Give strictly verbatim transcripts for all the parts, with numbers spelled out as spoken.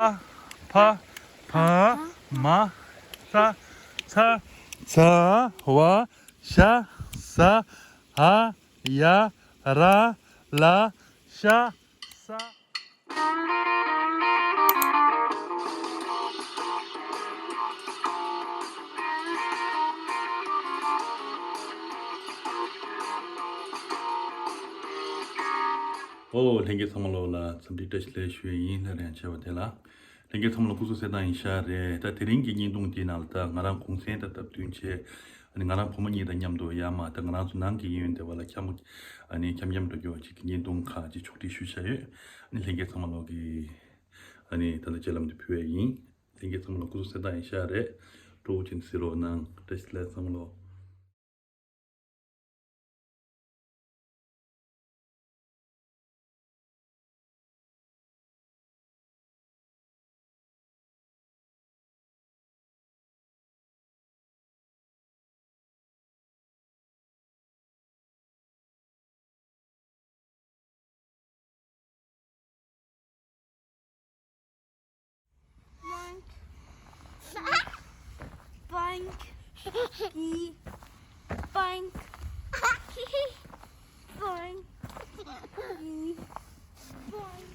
ཨ། ཕ། བ། མ། ས། ཚ། ཚ། བ། ཞ། ཟ། འ། ཡ། ར། ལ། ཤ། ས། ཨོ། ལྷན་རྒྱས་ཚང་མ་ལོག་ལ་འཚམས་འདྲི་བཀྲ་ཤིས་བདེ་ལེགས་ཞུ་ཡས་ཡིན། སླར་ཡང་མཇལ་བ་བདེ་ལེགས། ལྷན་རྒྱས་ཚང་མ་ལ་སྐུ་གཟུགས་གསལ་ཐང་ཡིན་ཤག་རེད། ད་དེ་རིང་གི་བརྙན་ཐུང་འདིའི་ནང་ལ་ད་ང་རང་གུང་སེང་དང་སྟབས་བསྟུན་བྱས། ཨ་ནི་ང་རང་བུ་མོ་གཉིས་དང་མཉམ་དུ་ཡར་མར་ད་ང་རང་ཚོ་ནང་གི་ཡིན་ཡོད་འདི་བ་ལ་འཁྱམ་པོ། ཨ་ནི་འཁྱམ་འཁྱམ་འགྲོ་རྒྱུ་ཅིག་གི་བརྙན་ཐུང་ཁག་ཅིག་ཕྱོགས་སྒྲིག་ཞུས་བཞག་ཡོད། ཨ་ནི་ལྷན་རྒྱས་ཚང་མ་ལོག་གི་ཨ་ནི་ད་ལྟ་སྤྱན་ལམ་དུ་ཕུལ་བ་ཡིན། ལྷན་རྒྱས་ཚང་མ་ལ་སྐུ་གཟུགས་གསལ་ཐང་ཡིན་ཤག་རེད། སྤྲོ་བོ་ཅན་གཟིགས་རོགས་གནང་། བཀྲ་ཤིས་བདེ་ལེགས་ཚང་མ་ལོག Boink. Boink. Boink. Boink.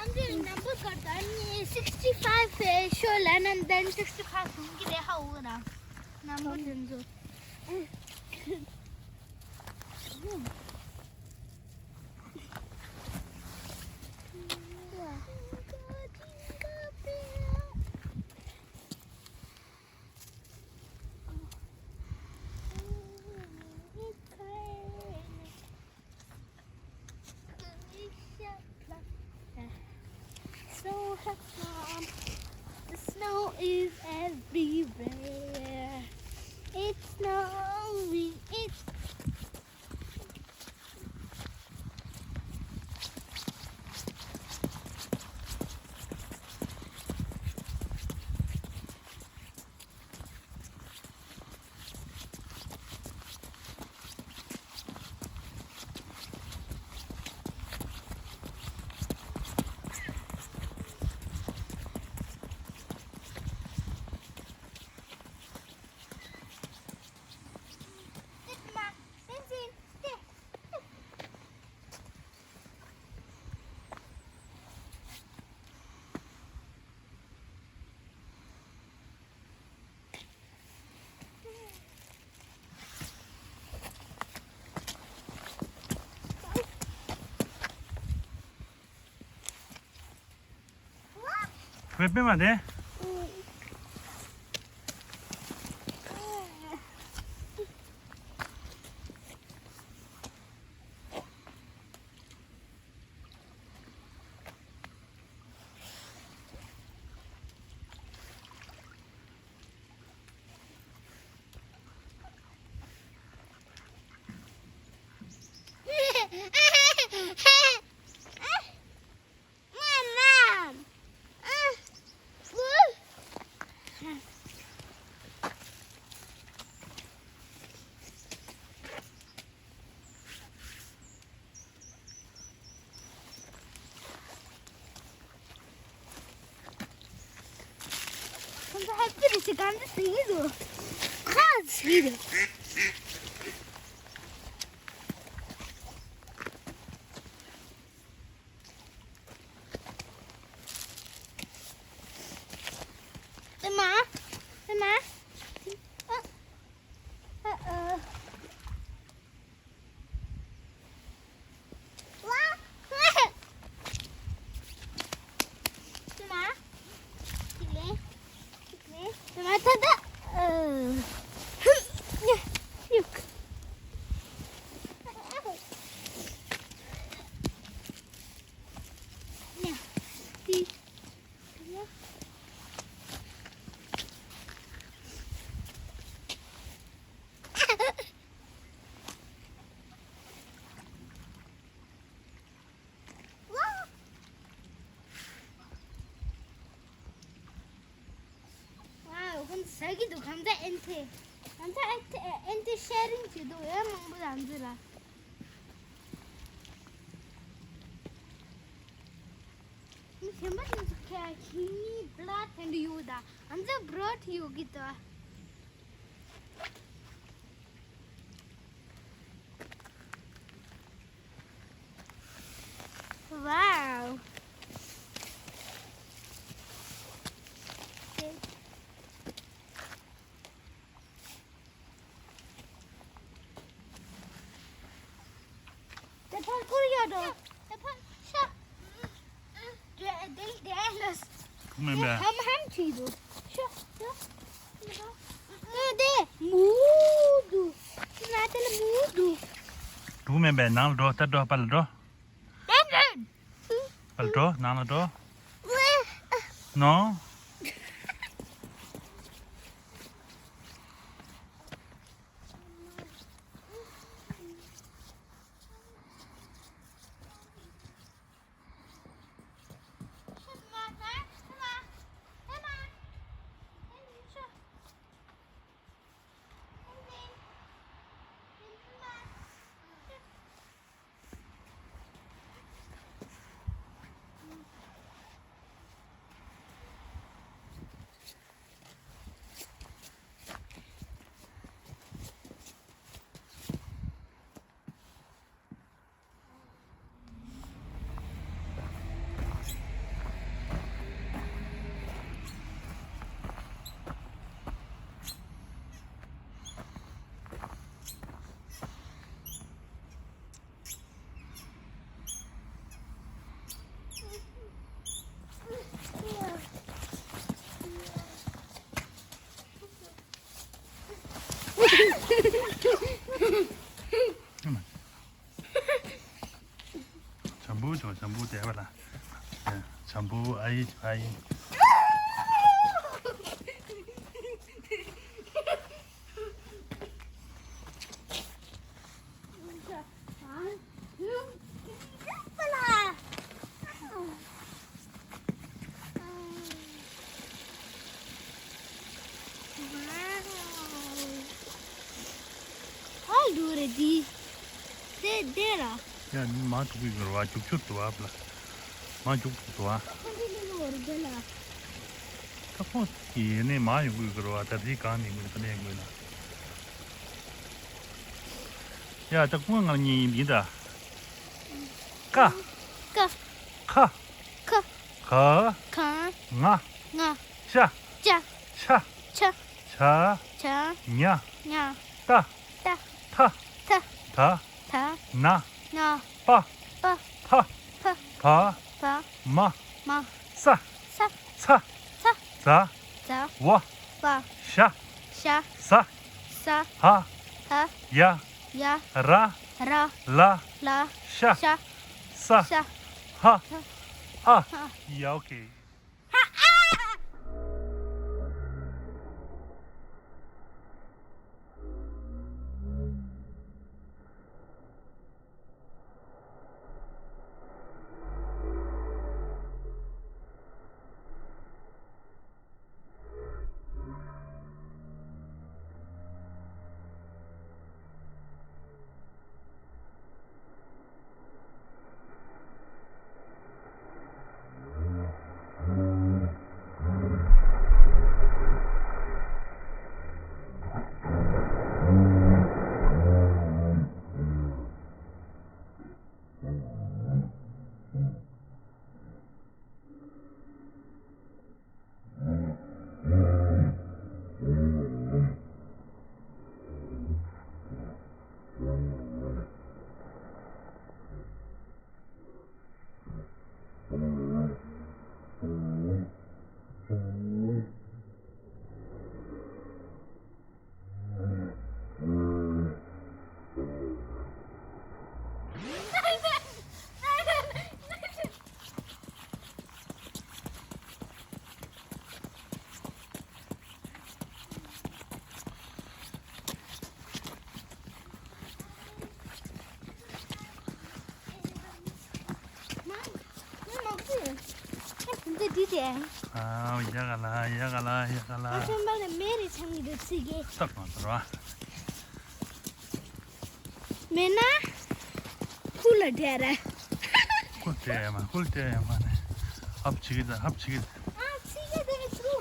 I'm doing number cut. I'm sixty-five, uh, sure, and then sixty-five. Number. So hot, the snow is everywhere. It's snowing, it's ཁོའི་པད་མ་དེ། ལབ་ཀྱི་འདུག་གང་ཚ་ཨེན་ཐེ། གང་ཚ་ཨེན་ཐེ་ཨེན་ཐེ་ཤེ་རིང་བྱེད་འདུག་ཡོད་མང་པོ་ལ་འཛུལ་ལ། མི་གཞན་པ་དེ་ཚོ་ཁ་ཁྱིམ་མི་བླ་དེ་འདྲ་ཡོད་ད། ང་ཚོ་བྲོ་ཐི་ཡོད་ཀྱི་ད། Wow. དེ་ཕར་ཁུར་ཡོད་དོ། དེ་ཕར་ཤ། དེ་དེ་དེ་ལ། ཐུག་མེད་པས། ཧམ་ཧམ་བྱེད་དོ། ཤ་ཤ། དེ་དེ་མུ་དུ། ང་དེ་ལ་མུ་དུ། ཐུག་མེད་པས། ནང་ལ་འགྲོ། ད་འགྲོ། པ་ལ་འགྲོ། པ་ལ་འགྲོ། ནང་ལ་འགྲོ། ནོ། བྱམས་པོ་བྱོས། བྱམས་པོ་བསྡད་པ་ལ། བྱམས་པོ་ཨ་ཡེ་ཨ་ཡེ། ཨ་ལུ་རེད་འདི། དེ་དེ་ར། ཡ་ནི་མ་ཐུག་གི་ཡོད་ར་བ། རྒྱུག་ཆུ་དུ་བ་ལ། མ་རྒྱུག་དུ་བ། ཁོ་འདི་ལུ་ལུ་རེད་དེ་ལ། ད་ཁོ་ཡེ་ནས་མ་ཡོང་གི་ཡོད་ར་བ། ད་རི་གང་ནས་ཡོང་གི་ད་ནས་ཡོང་གི་ན། ཡ་ད་ཁོ་ང་གཉིས་ཡིན་འདི་ད། ཀ། ཀ། ཁ། ཁ། ག། ག། ང་། ང་། ཤ། ཤ། ཤ། ཆ། ཆ། ཆ། ཉ། ཉ། ཏ། ཏ། ཐ། ཐ། ཐ། ཐ། ན། ན། པ། པ། ཕ། ཕ། བ། བ། མ། མ། ས། ས། ཚ། ཚ། ཛ། ཛ། ཝ། ཝ། ཞ། ཞ། ཟ། ཟ། ཧ། ཧ། ཡ། ཡ། ར། ར། ལ། ལ། ཤ། ཤ། ས། ས། ཧ། ཧ། ཨ། ཧ། ཡ། ཨོ་ཁེ། ཏེ། ཨ་ཡ་ག་ལ་ཡ་ག་ལ་ཡ་ག་ལ། ང་ཚོ་མ་ལ་མེ་རེ་ཆང་གི་རེ་ཚིག་གི། སྟག་མ་ཟེར་བ། མེ་ན། ཁུ་ལ་འདྲེ་ར། ཁུ་ལ་འདྲེ་ཡ་མ་ཁུ་ལ་འདྲེ་ཡ་མ་ནི། ཧབ་ཆི་གི་ད་ཧབ་ཆི་གི། ཨ་ཚིག་གི་དེ་ཚུ།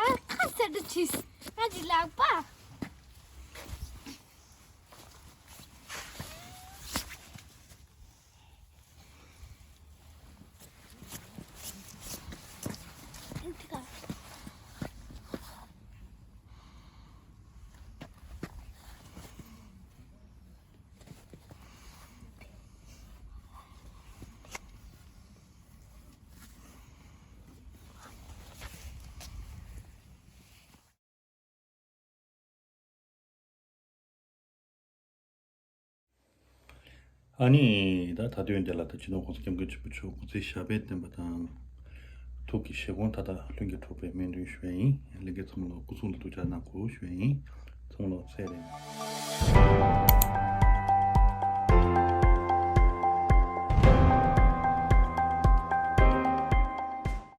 ཨ་ཁ་སེར་དུ་ཆིས། ང་ཅི་ལག་པ། ཨ་ནི་ད་ད་དུང་འདི་ལ་ད་སྤྱི་ནོར་༸གོང་ས་༸སྐྱབས་མགོན་ཆེན་པོ་མཆོག་སྐུ་ཚེ་ཞབས་པད་བརྟན་པ་དང་། ཐུགས་ཀྱི་བཞེད་དགོངས་མཐའ་དག་ལྷུན་གྱིས་གྲུབ་པའི་སྨོན་འདུན་ཞུ་ཡ་ཡིན། ལྷན་རྒྱས་ཚང་མ་ལ་སྐུ་གཟུགས་ལ་ཐུགས་ཅག་གནང་དགོས་ཞུ་ཡ་ཡིན། ཚང་མ་ལ་ཚེ་རིང་།